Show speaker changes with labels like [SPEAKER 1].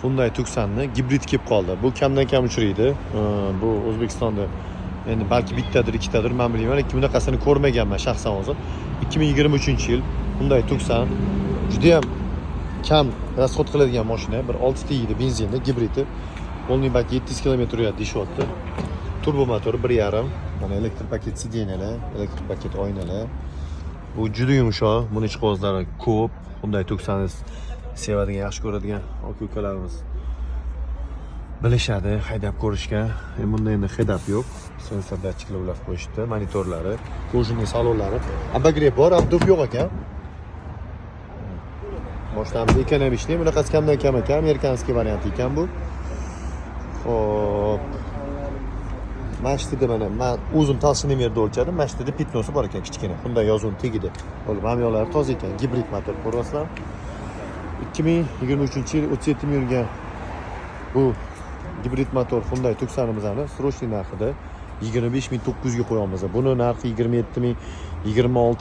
[SPEAKER 1] Hyundai Tucson'ni gibrid kelib qoldi. Bu kamdan kam uchraydi. Bu O'zbekistonda endi balki bittadir, ikkitadir, man bilmayman, lekin bunaqasini ko'rmaganman shaxsan o'zim. 2023-yil Hyundai Tucson juda ham kam расход qiladigan mashina. Bir 6 ta yeydi benzinni, gibridi. Полный bak 700 km yuradi deyishyapti. Turbo motori 1.5. Mana электропакет сиденья lar, электропакет oynalar. Bu juda yumshoq, buni ishqibozlari ko'p. Hyundai Tucsonni sevadigan, yaxshi ko'radigan aka ukalarimiz bilishadi, haydab ko'rishgan. Bunda endi head-up yo'q. Sensor datchiklar ulab qo'yishdi, monitorlari, кожаный salonlari. Обогрев bor, обдув yo'q ekan. Mashinamiz экономичный, bunaqasi kamdan kam ekan, американский varianti ekan bu. Xo'p. Mana shu yerda mana man o'zim толщиномер da o'lchadim. Mana shu yerda пятно si bor ekan kichkina. Hyundai yozuvini tagida. Bo'ldi, mana bu yoqlari toza ekan. Gibrid motor ko'ryapsizlar. 2023-yil 37 ming yurgan bu gibrid motor Hyundai Tucson'imizni срочный narxida 25 900 ga qo'yamiz. Buni narxi 27 ming, 26.